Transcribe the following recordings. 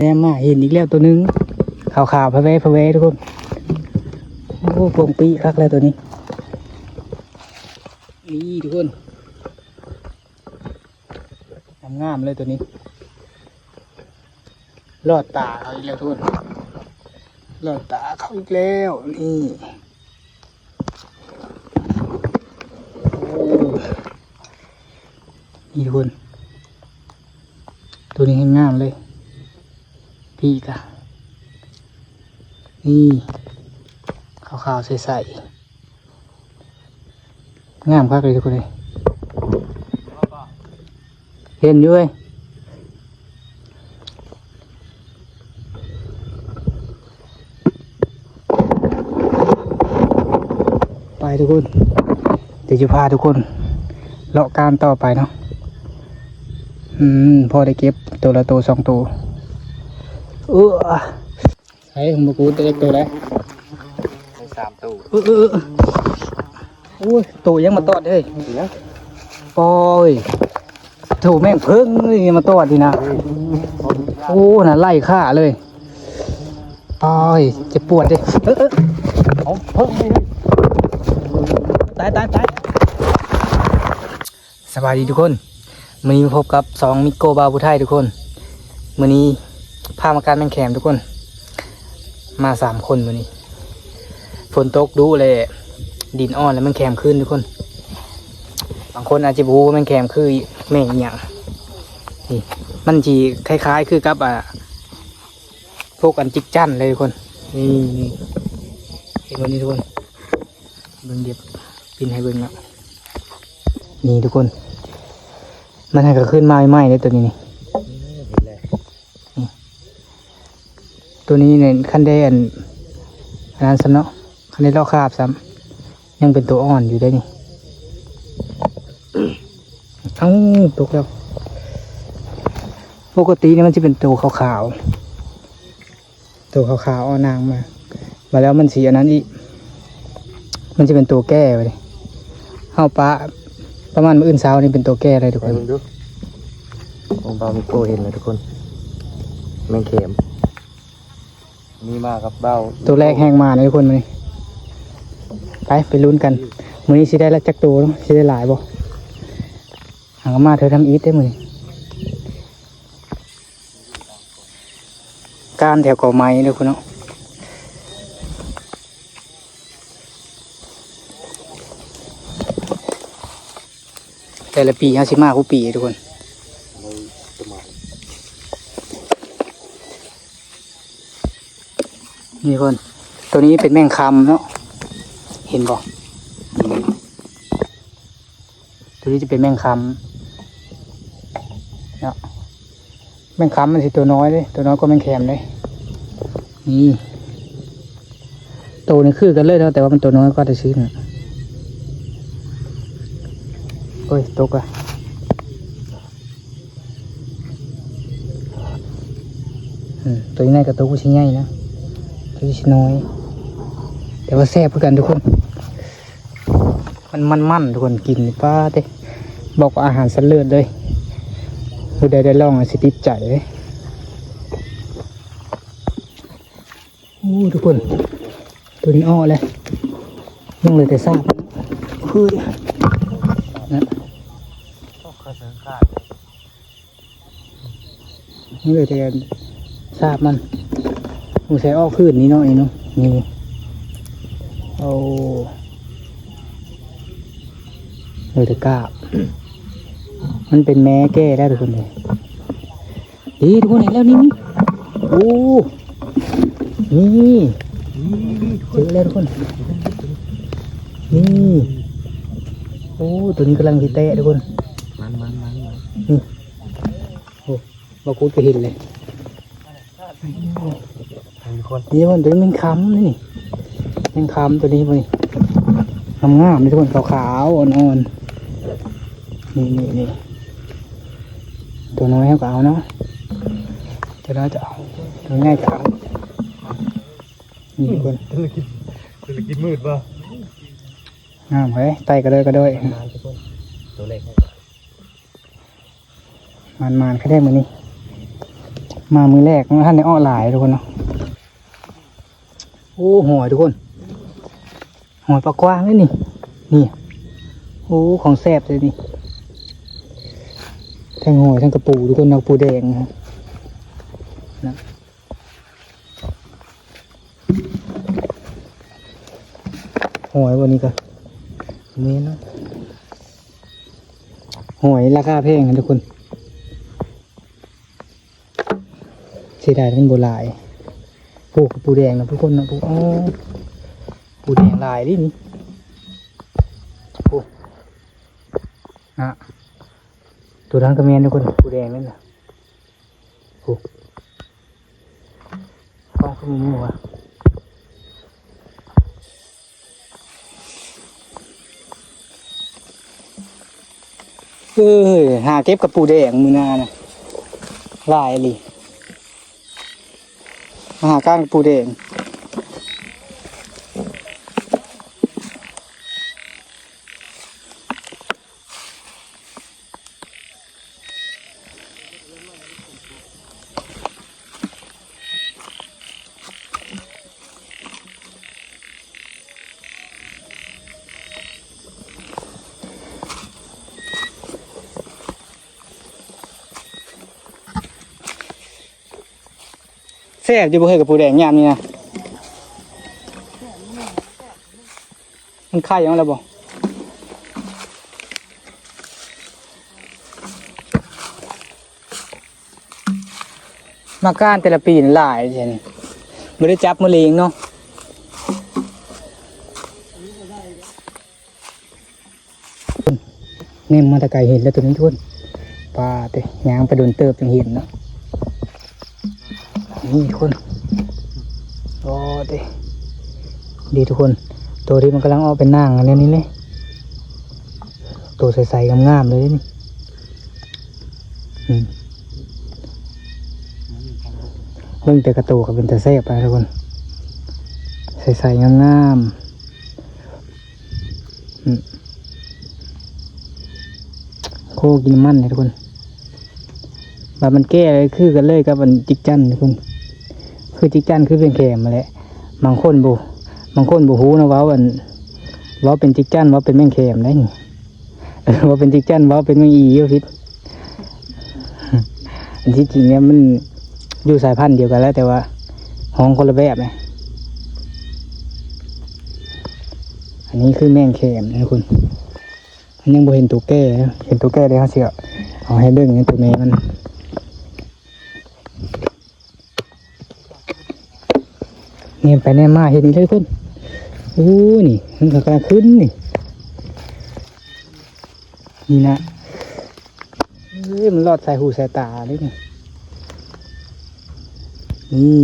ແນມມາເຫັນອີກແລ້ວໂຕໜຶ່ງ ຂາວໆ ພະແວໆ ທຸກຄົນ. ໂອ້ ໂປ່ງປີ້ຄັກແລ້ວໂຕນີ້ ນີ້ທຸກຄົນ ງາມໆ ເລີຍໂຕນີ້. ລອດຕາເຂົາອີກແລ້ວທຸກຄົນ ລອດຕາເຂົາອີກແລ້ວ ນີ້ ໂອ້ ນີ້ທຸກຄົນ ໂຕນີ້ແຮງງາມເລີຍ ພີ້ກະ ນີ້ ຂາວໆ ໃສໆ ງາມຄັກເລີຍທຸກຄົນເອີຍ ເຫັນຢູ່ເວີຍ. ໄປທຸກຄົນ ດຽວຈະພາທຸກຄົນເລາະການຕໍ່ໄປເນາະ. ອືມ ພໍໄດ້ເກັບໂຕລະໂຕສອງໂຕ. ເອີ ໃສ່ຂອງບໍ່ກູດເລັກໂຕໃດ ໄດ້ສາມໂຕ. ເອີໆໆ ໂອ້ຍ ໂຕຍັງມາຕອດເຮີ້ຍ ປອຍ ໂຕແມ່ງເພິ່ງນີ້ມາຕອດນີ້ນະ. ໂອ້ ນະ ໄລ່ຂ້າເລີຍ ປອຍ ເຈັບປວດເດ້. ເອີໆ ເອົາເພິ່ງນີ້ ຕາຍໆໆ. ສະບາຍດີທຸກຄົນ ມື້ນີ້ມາພົບກັບຊ່ອງມິໂກບ່າວຜູ້ໄທທຸກຄົນ. ມື້ນີ້ພາມາການແມງແຄມທຸກຄົນ ມາສາມຄົນມື້ນີ້. ຝົນຕົກດຸແລ້ວ ດິນອ່ອນແລ້ວແມງແຄມຂຶ້ນທຸກຄົນ. ບາງຄົນອາດຈະບໍ່ຮູ້ວ່າແມງແຄມຄືແມງອີ່ຫຍັງ. ນີ້ ມັນຊິຄ້າຍໆຄືກັບ ອ່າ ພວກອັນຈິກຈັນເລີຍທຸກຄົນ. ນີ້ ນີ້ ເຫັນບໍ່ນີ້ທຸກຄົນ ເບິ່ງ ດຽວປິ່ນໃຫ້ເບິ່ງເນາະ. ນີ້ທຸກຄົນ ມັນຫາກະຂຶ້ນມາໃໝ່ໆເດ້ໂຕນີ້ນີ້. ນີ້ ໂຕນີ້ນີ້ ຄັນໄດ້ອັນ ອັນນັ້ນຊ້ຳເນາະ ຄັນໄດ້ລອກຄາບຊ້ຳ ຍັງເປັນໂຕອ່ອນຢູ່ເດ້ນີ້. ເອົ້າ ຕົກແລ້ວ. ປົກກະຕິນີ້ມັນຊິເປັນໂຕຂາວໆ ໂຕຂາວໆ ເອົານາງມາ ບາດແລ້ວມັນຊິອັນນັ້ນອີກ ມັນຊິເປັນໂຕແກ່ບາດນີ້. ເຮົາປະປະມານມື້ອື່ນເຊົ້ານີ້ເປັນໂຕແກ່ເລີຍທຸກຄົນ. ເບິ່ງດູ ຂອງບ່າວມິໂກເຫັນແລ້ວທຸກຄົນ ແມງແຄມ ນີ້ມາກັບບ່າວ ໂຕແລກແຮງມານເດ້ທຸກຄົນມື້ນີ້. ໄປ ໄປລຸ້ນກັນ ມື້ນີ້ຊິໄດ້ລະຈັກໂຕເນາະ ຊິໄດ້ຫຼາຍບໍ່. ຫາກະມາເທື່ອທຳອິດເດ້ມື້ນີ້. ການແຖວກໍໄມ້ເດີພຸ້ນເນາະ. ແຕ່ລະປີເຮົາຊິມາຄູ່ປີທຸກຄົນ. ນີ້ທຸກຄົນ ໂຕນີ້ເປັນແມງຄຳເນາະ ເຫັນບໍ່? ໂຕນີ້ຈະເປັນແມງຄຳເນາະ. ແມງຄຳມັນຊິໂຕນ້ອຍເດ້ ໂຕນ້ອຍກວ່າແມງແຄມເດ້. ນີ້ ໂຕນີ້ຄືກັນເລີຍເນາະ ແຕ່ວ່າມັນໂຕນ້ອຍກວ່າຊື່ໆນະ. ໂອ້ຍ ຕົກລະ. ອືມ ໂຕໃຫຍ່ກະໂຕຄືຊິໃຫຍ່ນະ ໂຕນີ້ຊິນ້ອຍ ແຕ່ວ່າແຊບຄືກັນທຸກຄົນ. ມັນມັນໆ ທຸກຄົນ ກິນນີ້ ປາດເດ້ ບອກວ່າອາຫານຊັ້ນເລີດເລີຍ. ຜູ້ໃດໄດ້ລອງຊິຕິດໃຈເດ້. ໂອ້ ທຸກຄົນ ໂຕນີ້ອອກແລ້ວ ຍັງເຫຼືອແຕ່ຊາກ ຄືນະ. ຍັງເຫຼືອແຕ່ຊາກມັນ ສົງໄສອອກຄືນນີ້ເນາະ ນີ້ເນາະ ນີ້. ໂອ້ ເຫຼືອແຕ່ກາບ ມັນເປັນແມ່ແກ່ແລ້ວທຸກຄົນເອີຍ. ນີ້ທຸກຄົນເຫັນແລ້ວ ນີ້ ນີ້ ໂອ້ ນີ້ ເຈີແລ້ວທຸກຄົນ ນີ້. ໂອ້ ໂຕນີ້ກຳລັງຊິແຕະທຸກຄົນ ມັນໆໆໆ ນີ້. ໂອ້ ບໍ່ກູດກະເຫັນເລີຍ ນີ້ທຸກຄົນ ນີ້ມັນເປັນແມງຄຳນີ້ ແມງຄຳໂຕນີ້ ນີ້ ງາມໆ ນີ້ທຸກຄົນ ຂາວໆ ອ່ອນໆ ນີ້ໆໆ. ໂຕນ້ອຍເຮົາກະເອົາເນາະ ໂຕນ້ອຍຈະເອົາ ໂຕໃຫຍ່ກະເອົາ ນີ້ທຸກຄົນ. ທຸລະກິດ ທຸລະກິດມືດບໍ່? ງາມເຮີ້ຍ ໄຕ່ກະເດີກະເດີຍ ໂຕເລັກ ໝານໆ ຄັນແທ້ມື້ນີ້ ມາມື້ແລກ ບໍ່ທັນໄດ້ເອາະຫຼາຍທຸກຄົນເນາະ. ໂອ້ ຫອຍທຸກຄົນ ຫອຍປາກກວ້າງເດ້ນີ້ ນີ້. ໂອ້ ຂອງແຊບເດ້ນີ້ ທັງຫອຍທັງກະປູທຸກຄົນເນາະ ກະປູແດງນະ. ຫອຍບໍ່ນີ້ກະແມ່ນເນາະ ຫອຍລາຄາແພງນະທຸກຄົນ. ເສຍດາຍມັນບໍ່ຫຼາຍ. ໂອ້ ກະປູແດງນະທຸກຄົນເນາະ. ໂອ້ ປູແດງຫຼາຍເດ້ນີ້. ໂອ້ ນະ ໂຕນັ້ນກະແມ່ນທຸກຄົນ ປູແດງນັ້ນນະ. ໂອ້ ກະປູໝູຫວາ. ເອີຍ ຫາເກັບກະປູແດງມື້ໜ້ານະ ຫຼາຍອີ່ຫຼີ. ມາຫາກ້ານກະປູແດງ. ແຊບຢູ່ບໍ່ເຮີ້ຍ ກະປູແດງຍາມນີ້ນະ? ມັນໄຂ່ອອກແລ້ວບໍ່? ມາກ້ານແຕ່ລະປີນຫຼາຍຈັ່ງ ບໍ່ໄດ້ຈັບມື້ເລງເນາະ. ແນມມາແຕ່ໄກເຫັນແລ້ວໂຕນີ້ທຸກຄົນ. ປາດເດ້ ຍ່າງໄປດົນເຕີບຈຶ່ງເຫັນເນາະ. ນີ້ທຸກຄົນ ໂອ້ເດ້ ເດ້ທຸກຄົນ ໂຕທີ່ມັນກຳລັງອອກເປັນໜ່າງອັນນີ້ເລີຍ ໂຕໃສໆງາມໆເລີຍນີ້. ອືມ ເບິ່ງແຕ່ກະໂຕກະເປັນຕາແຊບແລ້ວທຸກຄົນ ໃສໆງາມໆ. ອືມ ໂຄ ກິນນ້ຳມັນເດ້ທຸກຄົນ. ບາດມັນແກ່ແລ້ວຄືກັນເລີຍກັບອັນຈິກຈັນທຸກຄົນ ຄືຈິກຈັນຄືແມງແຄມຫັ້ນແຫຼະ. ບາງຄົນບໍ່ ບາງຄົນບໍ່ຮູ້ເນາະ ເວົ້າອັນ ເວົ້າເປັນຈິກຈັນ ເວົ້າເປັນແມງແຄມໄດ໋ນີ້. ເວົ້າເປັນຈິກຈັນ ເວົ້າເປັນແມງອີຢູ່ຜິດ. ອັນທີ່ຈິງແລ້ວມັນຢູ່ສາຍພັນດຽວກັນແຫຼະ ແຕ່ວ່າຮ້ອງຄົນລະແບບນະ. ອັນນີ້ຄືແມງແຄມນະທຸກຄົນ ມັນຍັງບໍ່ເຫັນໂຕແກ່ນະ ເຫັນໂຕແກ່ແລ້ວເຮົາຊິເອົາໃຫ້ເບິ່ງໃນໂຕແມ່ມັນ. ແນມໄປແນມມາເຫັນອີກເລີຍທຸກຄົນ. ໂອ້ ນີ້ມັນກຳລັງຂຶ້ນນີ້ ນີ້ນະ. ເອີ ມັນລອດສາຍຫູສາຍຕາເດ້ນີ້ ນີ້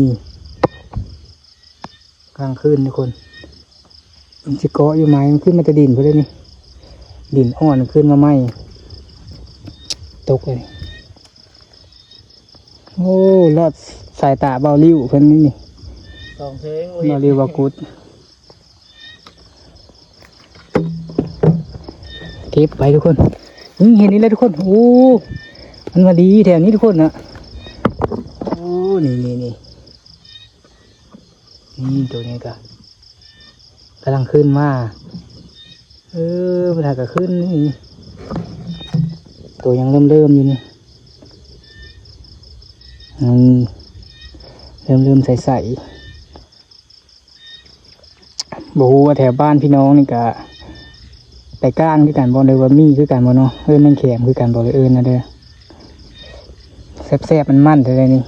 ກາງຄືນທຸກຄົນ. ມັນຊິເກາະຢູ່ໄໝ ມັນຂຶ້ນມາແຕ່ດິນພຸ້ນເດ້ນີ້ ດິນອ່ອນຂຶ້ນມາໃໝ່ ຕົກເລີຍ. ໂອ້ ລອດສາຍຕາເບົາລິ້ວເພິ່ນນີ້ ສອງເທິງ ເບົາລິ້ວ ເບົາກຸດ ເກັບໄປທຸກຄົນ. ນີ້ ເຫັນນີ້ແຫຼະທຸກຄົນ. ໂອ້ ມັນມາດີແຖວນີ້ທຸກຄົນນະ. ໂອ້ ນີ້ໆໆ ນີ້ ໂຕນີ້ກະກຳລັງຂຶ້ນມາ. ເອີ ມັນຫາກະຂຶ້ນນີ້ ໂຕຍັງເລີ່ມໆຢູ່ນີ້ ອືມ ເລີ່ມໆໃສໆ. ບໍ່ຮູ້ວ່າແຖວບ້ານພີ່ນ້ອງນີ້ກະໄປກ້ານຄືກັນບໍ່ ຫຼືວ່າມີຄືກັນບໍ່ເນາະ ເອີ້ນແມງແຄມຄືກັນບໍ່ ຫຼືເອີ້ນແນວໃດ. ແຊບໆ ມັນໆ ແທ້ໆນີ້.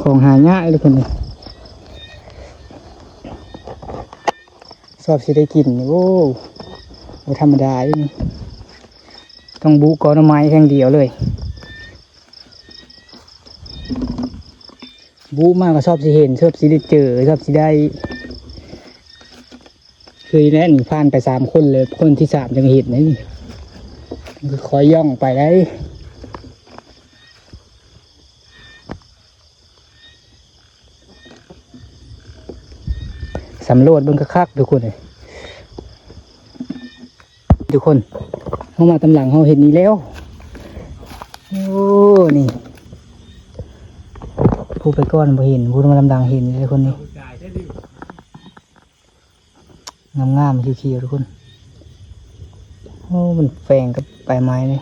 ຂອງຫາຍາກເດ້ທຸກຄົນ ຊອບຊິໄດ້ກິນ. ໂອ້ ບໍ່ທຳມະດາເດ້ນີ້ ຕ້ອງບຸກອໜະໄມຢ່າງດຽວເລີຍ. ບຸມາກະຊອບຊິເຫັນ ຊອບຊິໄດ້ເຈີ ຊອບຊິໄດ້. ຄືແລ້ວນີ້ ຜ່ານໄປສາມຄົນເລີຍ ຄົນທີສາມຈັ່ງເຫັນນີ້ ຄ່ອຍຍ່ອງໄປໄດ໋. ສຳຫຼວດເບິ່ງຄັກໆ ທຸກຄົນເອີຍ. ທຸກຄົນ ເຮົາມາຕາມຫຼັງເຮົາເຫັນອີກແລ້ວ. ໂອ້ ນີ້ ຜູ້ໄປກ່ອນບໍ່ເຫັນ ຜູ້ມາຕາມຫຼັງເຫັນເດ້ ທຸກຄົນນີ້. ງາມໆ ຂຽວໆ ທຸກຄົນ. ໂອ້ ມັນແຝງກັບໃບໄມ້ເດ້.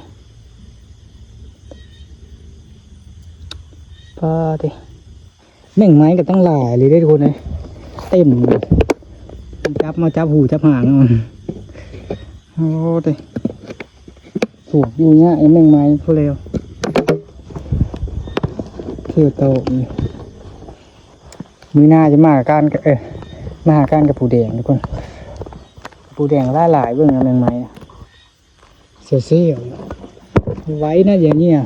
ປາດເດ ແມງໄມ້ກໍຕັ້ງຫຼາຍເລີຍເດ້ ທຸກຄົນເອີຍ ເຕັມ. ຈັບມາຈັບຫູຈັບຫາງ. ໂອ້ເດ ສວກຢູ່ຍາກແມງໄມ້ພຸ້ນແລ້ວ. ຄືໂຕ ມື້ໜ້າຈະມາຫາການ ເອີ ມາຫາການກັບປູແດງ ທຸກຄົນ. ປູແດງຫຼາຍໆ ເບິ່ງແມງໄມ້ ເຊວໆ ໄວນະ ຢ່າງເນີ້ຍ.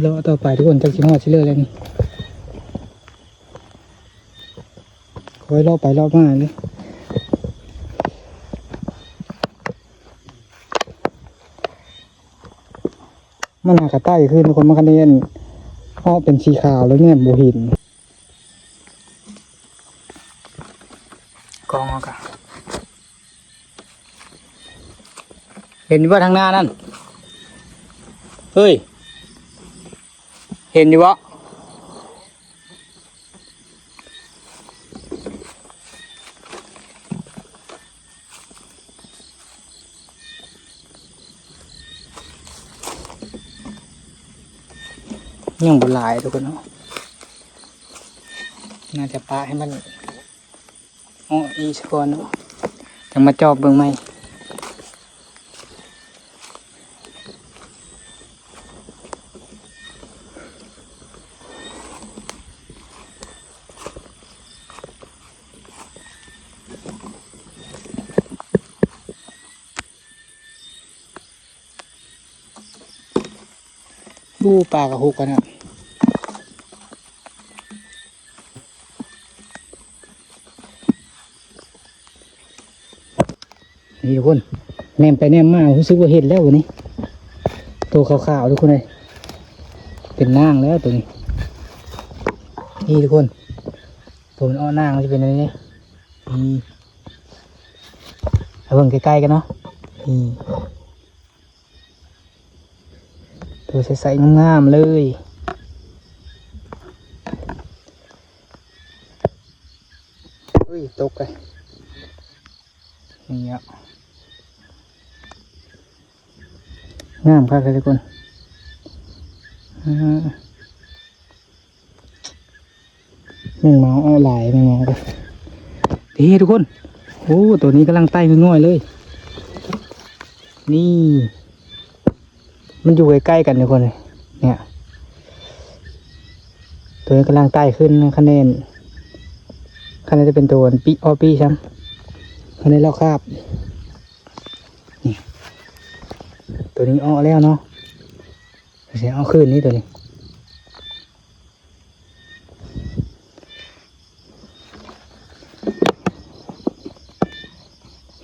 ເລາະຕໍ່ໄປ ທຸກຄົນ ຈັກຊິຮອດຊິເລີແລ້ວນີ້. ຄ່ອຍເລາະໄປເລາະມາເລີຍ. ມັນຫາກະໄຕ້ຂຶ້ນ ທຸກຄົນ. ມັນຄັນໄດ້ອັນ ເອາະເປັນສີຂາວແລ້ວແນມບໍ່ເຫັນ. ກອງເອົາກະ ເຫັນຢູ່ບໍ່ທາງໜ້ານັ້ນ? ເຮີ້ຍ ເຫັນຢູ່ບໍ່? ຍັງບໍ່ຫຼາຍ ທຸກຄົນເນາະ. ໜ້າຈະປະໃຫ້ມັນເອາະອີກສາກ່ອນເນາະ ຈັ່ງມາຈອບເບິ່ງໃໝ່. ໂອ້ ປາກະຫົກກັນນະ. ນີ້ ທຸກຄົນ ແນມໄປແນມມາ ຮູ້ສຶກວ່າເຫັນແລ້ວ ບາດນີ້ ໂຕຂາວໆ ທຸກຄົນເອີຍ ເປັນນາງແລ້ວໂຕນີ້. ນີ້ ທຸກຄົນ ໂຕມັນອອກນາງ ມັນຈະເປັນແນວນີ້. ນີ້ ເອົາເບິ່ງໃກ້ໆ ກັນເນາະ. ນີ້ ໂຕໃສໆ ງາມໆ ເລີຍ. ອຸ້ຍ ຕົກເລີຍ. ນີ້ອະ ງາມຄັກເລີຍ ທຸກຄົນ. ອືມ ແມງເມົາ ເອົາຫຼາຍແມງເມົາ. ເດ້ ທຸກຄົນ ໂອ້ ໂຕນີ້ກຳລັງໄຕ່ງ່ອຍໆ ເລີຍ. ນີ້ ມັນຢູ່ໃກ້ໆ ກັນ ທຸກຄົນເອີຍ. ເນຍ ໂຕນີ້ກຳລັງໄຕ່ຂຶ້ນ ຄະແນນ ຄະແນນຈະເປັນໂຕອັນປີ ອອກປີຊ້ຳ ຄະແນນລອກຄາບ. ນີ້ ໂຕນີ້ອອກແລ້ວເນາະ. ຊິເອົາຄືນນີ້ໂຕນີ້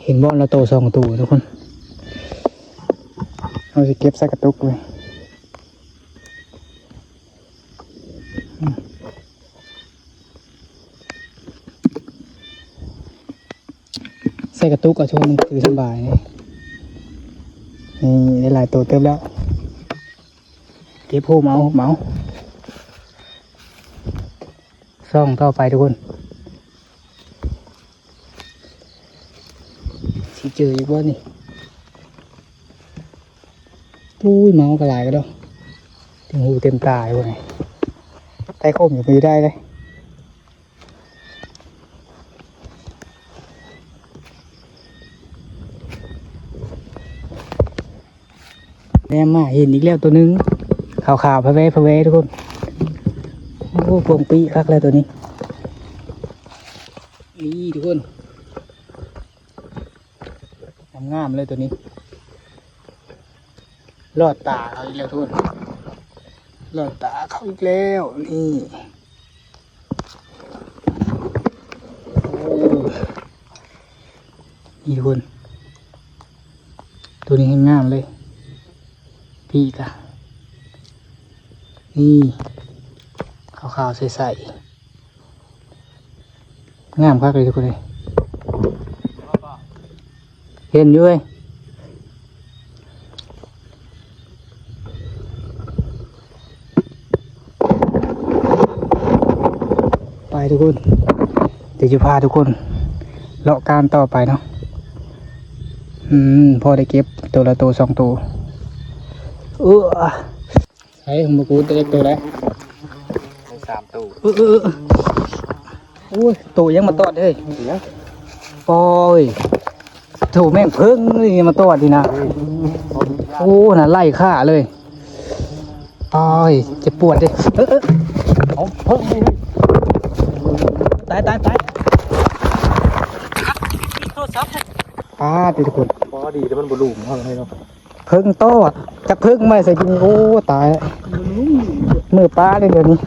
ເຫັນບໍ່ລະໂຕສອງໂຕ ທຸກຄົນ. ເຮົາຊິເກັບໃສ່ກະຕຸກເລີຍ. ໃສ່ກະຕຸກເອົາ ຊ່ວງມັນຖືສະບາຍ. ນີ້ ໄດ້ຫຼາຍໂຕເຕີບແລ້ວ. ເກັບໂຮມເອົາ ໂຮມເອົາ. ສ່ອງຕໍ່ໄປ ທຸກຄົນ. ຊິເຈີອີກບໍ່ນີ້? ໂອ້ຍ ເມົາກໍຫຼາຍກະດອກ ເຕັມຫູເຕັມຕາຢູ່ນີ້. ໄຕ່ໂຄມຢູ່ພີ້ໄດ້ເດ້. ແນມມາເຫັນອີກແລ້ວໂຕໜຶ່ງ ຂາວໆ ພະແວໆ ທຸກຄົນ. ໂອ້ ພວງປີກຄັກແລ້ວໂຕນີ້. ນີ້ ທຸກຄົນ ງາມໆ ເລີຍໂຕນີ້. ລອດຕາເຂົາອີກແລ້ວ ທຸກຄົນ ລອດຕາເຂົາອີກແລ້ວ. ນີ້ ໂອ້ ນີ້ ທຸກຄົນ ໂຕນີ້ແຮງງາມເລີຍ. ປີກກະ ນີ້ ຂາວໆ ໃສໆ ງາມຄັກເລີຍທຸກຄົນເອີຍ. ເຫັນຢູ່ເວີຍ. ໄປທຸກຄົນ ດຽວຈະພາທຸກຄົນເລາະການຕໍ່ໄປເນາະ. ອືມ ພໍໄດ້ເກັບໂຕລະໂຕສອງໂຕ. ເອີ ໃສ່ຂອງບໍ່ກູດເລັກໂຕໃດ? ມີສາມໂຕ. ເອີ ເອີ ເອີ ໂອ້ຍ ໂຕຍັງມາຕອດເຮີ້ຍ. ໂອ້ຍ ໂຕແມງເຜິ້ງນີ້ມາຕອດນີ້ນະ. ໂອ້ ນັ້ນໄລ່ຂ້າເລີຍ. ໂອ້ຍ ເຈັບປວດເດ້. ເອີ ເອີ ເອົາເຜິ້ງນີ້. ຕາຍ ຕາຍ ຕາຍ. ໂທລະສັບ ປາດຕິທຸກຄົນ. ພໍດີແຕ່ມັນບໍ່ຫຼຸມເຮົາເລີຍເນາະ. ເຜິ້ງຕອດ ຈັກເຜິ້ງໄວ້ໃສ່ກິນ. ໂອ້ ຕາຍ ມື້ປາເດ້ດຽວນີ້.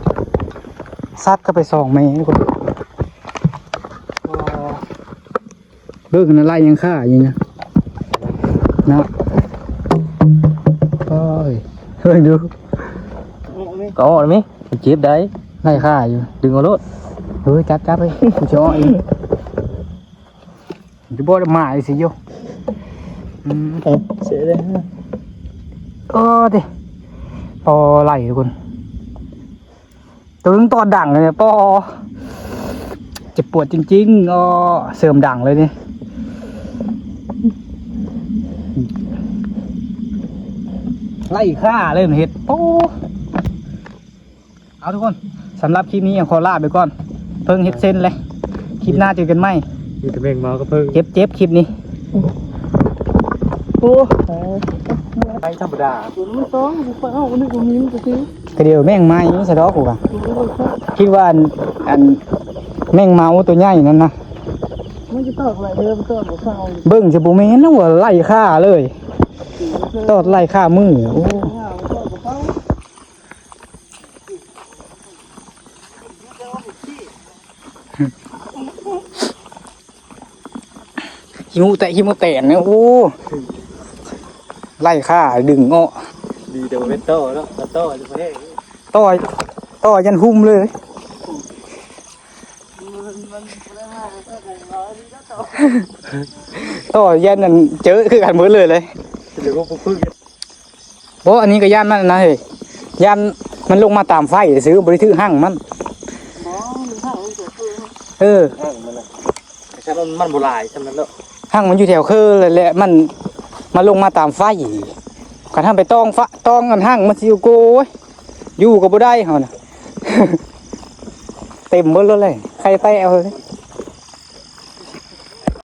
ສັດເຂົ້າໄປສອງແມ່. ເບິ່ງນະ ໄລ່ຍັງຂ້າຢູ່ນະ ເນາະ. ໂອ້ຍ ເບິ່ງດູ ກໍອອກແລ້ວແມະ. ມັນເຈັບໄດ໋ ໄລ່ຂ້າຢູ່. ດຶງເອົາໂລດ. ເອີ ຈັບ ຈັບເອີຍ ກູຊິເອົາເອງ. ຢູ່ບໍ່ໄດ້ໝາຍຊິຢູ່. ອືມ ເອີ ເສຍເລີຍ. ໂອ້ຕິ ພໍໄລ່ທຸກຄົນ. ໂຕໜຶ່ງຕອດດັງເລີຍ ປໍ ເຈັບປວດຈິງໆ. ອໍ ເສີມດັງເລີຍນີ້ ໄລ່ຂ້າເລີຍເຮັດ ປໍ. ເອົາທຸກຄົນ ສຳລັບຄລິບນີ້ຂໍລາໄປກ່ອນ ເພິ່ງເຮັດເຊັນແລ້ວ. ຄລິບໜ້າເຈີກັນໃໝ່. ມີແຕ່ແມງເມົາກັບເຜິ້ງ. ເຈັບ ເຈັບຄລິບນີ້. ໂອ້ ໄປທຳມະດາ. ມັນຕ້ອງ ເຮົານຶກວ່າມີມັນຊື່. ກະດຽວແມງໄມ້ຊະດອກ. ກູກະຄິດວ່າອັນ ອັນແມງເມົາໂຕໃຫຍ່ນັ້ນນະ. ມັນຈະຕອດໄດ້ເດີ ມັນຕອດບໍ່ເຂົ້າ. ເບິ່ງຊິບໍ່ແມ່ນນະ ວ່າໄລ່ຂ້າເລີຍ. ຕອດໄລ່ຂ້າມື. ໂອ້ ຫິວແຕະຫິວແຕນເນາະ. ໂອ້ ໄລ່ຂ້າດຶງເອາະ. ດີແຕ່ບໍ່ແມ່ນຕໍ່ເນາະ ຖ້າຕໍ່ຈະບໍ່ແຫ້ງ. ຕໍ່ ຕໍ່ຢັນຫຸ່ມເລີຍ. ຕໍ່ຍັນນັ້ນເຈີຄືກັນເບິດເລີຍເລີຍ. ເດີ ບໍ່ ບໍ່ ບໍ່ ອັນນີ້ກໍຢ້ານມັນນະເຮີ້ຍ ຢ້ານມັນລົງມາຕາມໄຟຊື່ ບໍ່ໄດ້ຖືກຮັງມັນ. ເອີ ຮັງມັນນະ ມັນ ມັນບໍ່ຫຼາຍຊ່ຳນັ້ນດອກ. ຮັງມັນຢູ່ແຖວເຄີແຫຼະ ມັນ ມັນລົງມາຕາມໄຟ. ຄັນເຮົາໄປຕ້ອງຟະ ຕ້ອງອັນຮັງມັນຊິຢູ່ໂກຍ ຢູ່ກໍບໍ່ໄດ້ເຮົານະ ເຕັມເບິດໂລດເລີຍ ໄຂ່ແຕກເລີຍ.